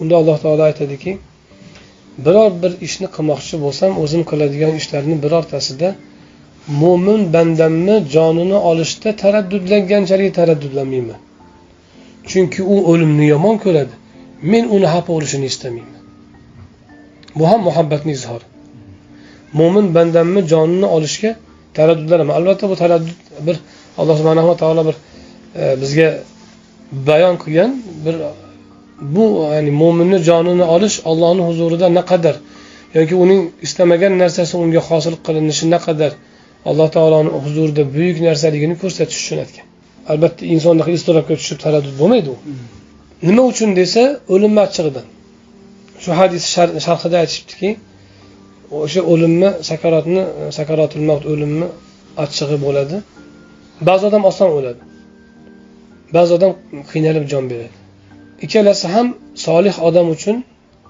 Unda Alloh taolo aytadiki, biror bir ishni qilmoqchi bo'lsam, o'zim qiladigan ishlarni birortasida mo'min bandamni jonini olishda taraddudlanganchalik taraddudlanmayman. Chunki u o'limni yomon ko'radi. Men uni xafa bo'lishini istamayman. Bu ham muhabbatning izhori. Mo'min bandamni jonini olishga taraddudlanaman. Albatta bu taraddud bir Alloh subhanahu va taolo bir bizga bayon qilgan bir bu, ya'ni mo'minni jonini olish Allohning huzurida naqadar yoki uning istamagan narsasi unga hosil qilinishi naqadar Alloh taoloning huzurida buyuk narsaligini ko'rsatish uchun aytgan. Albatta insonda iztirobga tushib taraddud bo'lmaydi u. Nima uchun desa, o'lim achchig'idan. Shu hadis sharhida aytishibdiki, o'sha o'limni, sakarotni, sakarotul mavt o'limni achchig'i bo'ladi. Ba'zi odam oson o'ladi. Ba'zi odam qiynalib jon beradi. Ikkalasi ham solih odam uchun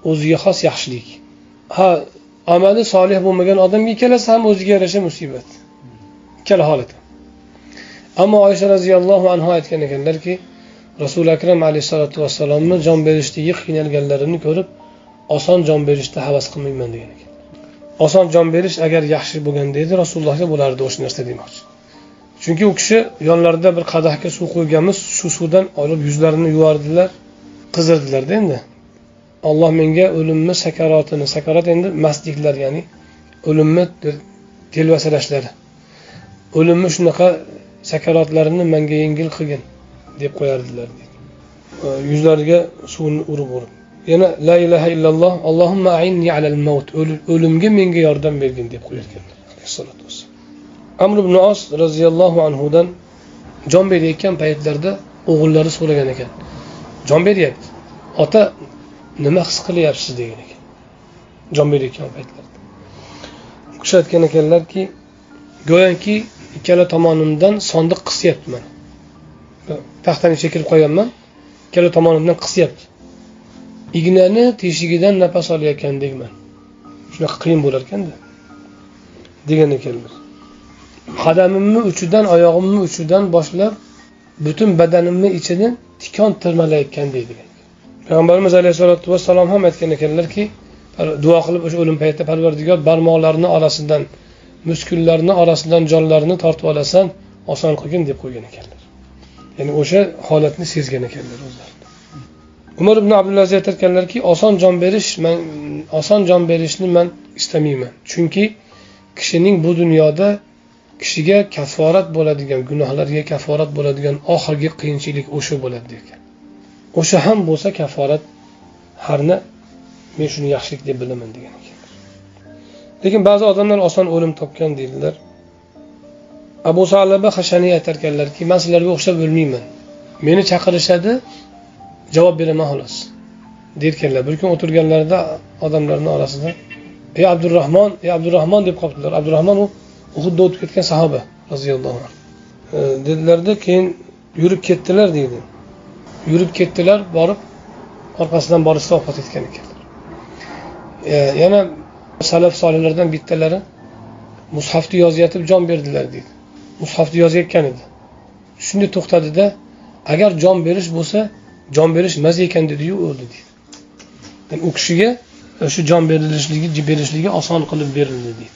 o'ziga xos yaxshilik. Ha, amali solih bo'lmagan odamga ikkalasi ham o'ziga yarasha musibat. Ikkala holat. Ammo Oysha roziyallohu anha aytgan ekanlarki, Rasuli Akram alayhisolatu vassalomni jon berishligi qiynalganlarini ko'rib, oson jon berishda havas qilmayman degan ekan. Oson jon berish agar yaxshi bo'lganda edi, Rasulullohga bo'lardi o'sha narsa demoqchi. Chunki u kishi yonlarida bir qadahga suv qo'yganmiz, shu suvdan olib yuzlarini yuvardilar, qizirdilar-da endi. Alloh menga o'limni sakarotini, sakarot endi mastliklar, ya'ni o'limni telvasalashlari. O'limni shunaqa sakarotlarini menga yengil qilgin deb qo'yardilar deydi. Yuzlariga suvni urib-urib. Yana la ilaha illalloh, Allohumma a'inni alal maut, o'limga menga yordam bergin deb qo'yarkanlar alayhissalatu vassalom. Amr ibn Os roziyallohu anhudan jon berayotgan paytlarida o'g'illari so'ragan ekan. Jon beryapti. Ota, nima his qilyapsiz degan ekan. Jon berayotgan paytlarida. U kishi aytgan ekanlarki, go'yoki ikkala tomonimdan sondiq qisyapti meni. Taxtani chekirib qo'yganman, ikkala tomonimdan qisyapti. Ignani teshigidan nafas olayotgandekman. Shunaqa qiyin bo'lar ekanda degan ekanlar. Qadamimni uchidan, oyog'imni uchidan boshlab butun badanimni ichini tikon tirmalayotgandek degan. Payg'ambarimiz alayhisolatu vassalom ham aytgan ekanlarki, duo qilib o'sha o'lim paytida Parvardigor barmoqlarini orasidan, muskullarni orasidan jonlarini tortib olasan, oson qilgin deb qo'ygan ekanlar. Ya'ni o'sha holatni sezgan ekanlar o'zlari. Umar ibn Abdulaziz aytarkanlarki, oson jon berish, men oson jon berishni men istamayman. Chunki kishining bu dunyoda kishiga kaforat bo'ladigan, gunohlarga kaforat bo'ladigan oxirgi qiyinchilik o'sha bo'ladi degan. O'sha ham bo'lsa kaforat, harni men shuni yaxshilik deb bilaman degan ekanlar. Lekin ba'zi odamlar oson o'lim topgan deydilar. Abu Salaba Hashani aytarkanlarki, men sizlarga o'xshab o'lmayman. Meni chaqirishadi, javob beraman xolos. Derkanlar. Bir kun o'tirganlarida odamlarning orasida "Ey Abdurrahmon, ey Abdurrahmon" deb qoptilar. Abdurrahmon u Uhudda o'tib ketgan sahoba roziyallohu anhu. Dedilarda, keyin yurib ketdilar deydi. Yurib ketdilar, borib orqasidan borishsa vafot etgan ekanlar. Yana salaf solihlardan bittalari mushafni yozayotib jon berdilar deydi. Mushafni yozayotgan edi. Shunday to'xtadida, agar jon berish bo'lsa, jon berish maza ekan dedi-yu o'ldi deydi. Yani u kishiga shu jon berilishligi oson qilib berildi deydi.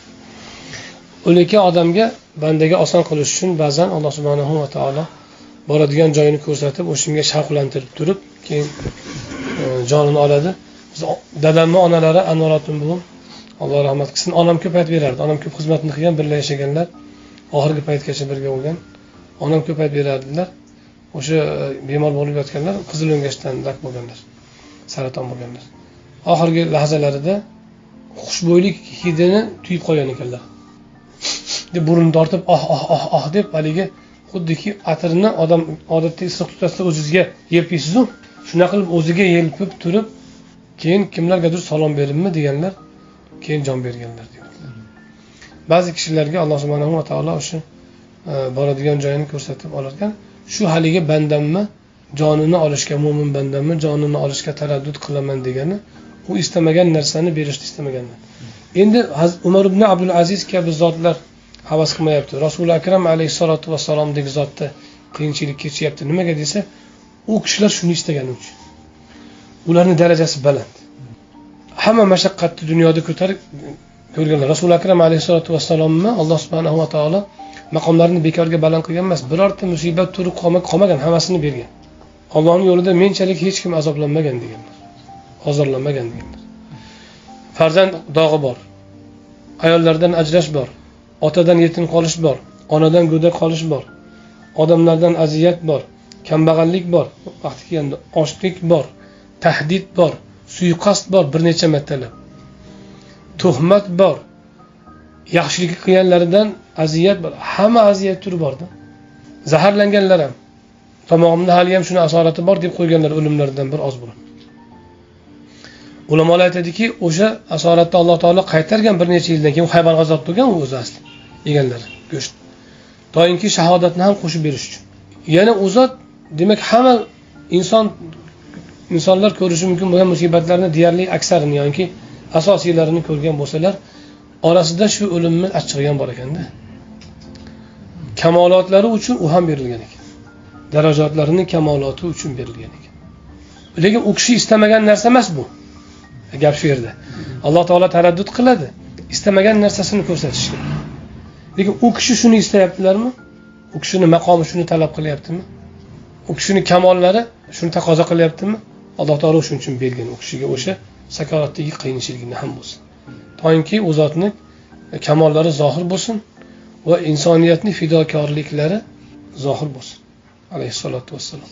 O'layotgan odamga, bandaga oson qilish uchun ba'zan Alloh subhanahu va taolo boradigan joyini ko'rsatib, o'shanga shavqlantirib turib, keyin jonini oladi. Dadamning onalari Anvaratun buvim, Alloh rahmat qilsin, onam ko'p aytib berardi. Onam ko'p xizmatni qilgan, birga yashaganlar, oxirgi paytgacha birga bo'lgan. Onam ko'p aytib berardilar. O'sha bemor bo'lib yotganlar, qizil o'ngachdan rak bo'lganlar, saraton bo'lganlar. Oxirgi lahzalarida xushbo'ylik hidini tuyib qolgan ekanlar. Deb burnini tortib, oh oh oh oh deb haligi xuddiki atirni odam odatda issiq tutasida o'zizga yelpiysiz-u, shunaqa qilib o'ziga yelpib turib, keyin kimlargadir salom beribmi deganlar, keyin jon berganlar deydilar. Ba'zi kishilarga Alloh subhanahu va taolo o'sha boradigan joyini ko'rsatib olarkan, shu haligi bandamni jonini olishga, mo'min bandamni jonini olishga taraddud qilaman degani, u istamagan narsani berishni istamaganlar. Endi Umar ibn Abdul Aziz kabi zotlar havas qilmayapti. Rasuli Akram alayhissalatu vassalomdek zotda qiyinchilik kechyapti. Nimaga desa, u kishilar shuni istagani uchun. Ularning darajasi baland. Hamma mashaqqatni dunyoda ko'tarib ko'rganlar. Rasul Akram alayhisolatu vassalomni Alloh subhanahu va taolo maqomlarini bekorga baland qilgan emas, birorta musibat turib qolmagan, hammasini bergan. Allohning yo'lida menchalik hech kim azoblanmagan deganlar. Ozorlanmagan deganlar. Farzand dog'i bor. Ayollardan ajrash bor. Otadan yetim qolish bor. Onadan go'dak qolish bor. Odamlardan aziyat bor. Kambag'allik bor. Vaqti kelganda ochlik bor. Tahdid bor. Suiqasd bor bir necha martalab. Tuhmat bor. Yaxshilik qilganlaridan aziyat bor. Hamma aziyat turi borda. Zaharlanganlar ham tomog'imda hali ham shuni asorati bor deb qo'yganlar o'limlaridan bir oz burun. Ulamolar aytadiki, o'sha asoratni Alloh taolo qaytargan bir necha yildan keyin Haybar g'azot bo'lgan u o'zi asli yeganlari go'sht. Toinki shahodatni ham qo'shib berish uchun. Yana u zot demak hamma insonlar ko'rishi mumkin bo'lgan musibatlarni deyarli aksarini yoki asosiylarini ko'rgan bo'lsalar, orasida shu o'limni achchig'i ham bor ekanda. Kamolotlari uchun u ham berilgan ekan. Darajotlarining kamoloti uchun berilgan ekan. Lekin u kishi istamagan narsa emas bu. Gap shu yerda. Alloh taolo taraddud qiladi, istamagan narsasini ko'rsatishga. Lekin u kishi shuni istayaptilarmi? U kishining maqomi shuni talab qilyaptimi? U kishining kamollari shuni taqozo qilyaptimi? Alloh taolo shuning uchun bergan u kishiga o'sha sakarotdagi qiyinchiligini ham bo'lsin. Toinki u zotning kamollari zohir bo'lsin va insoniyatning fidokorliklari zohir bo'lsin. Alayhissalatu vassalom.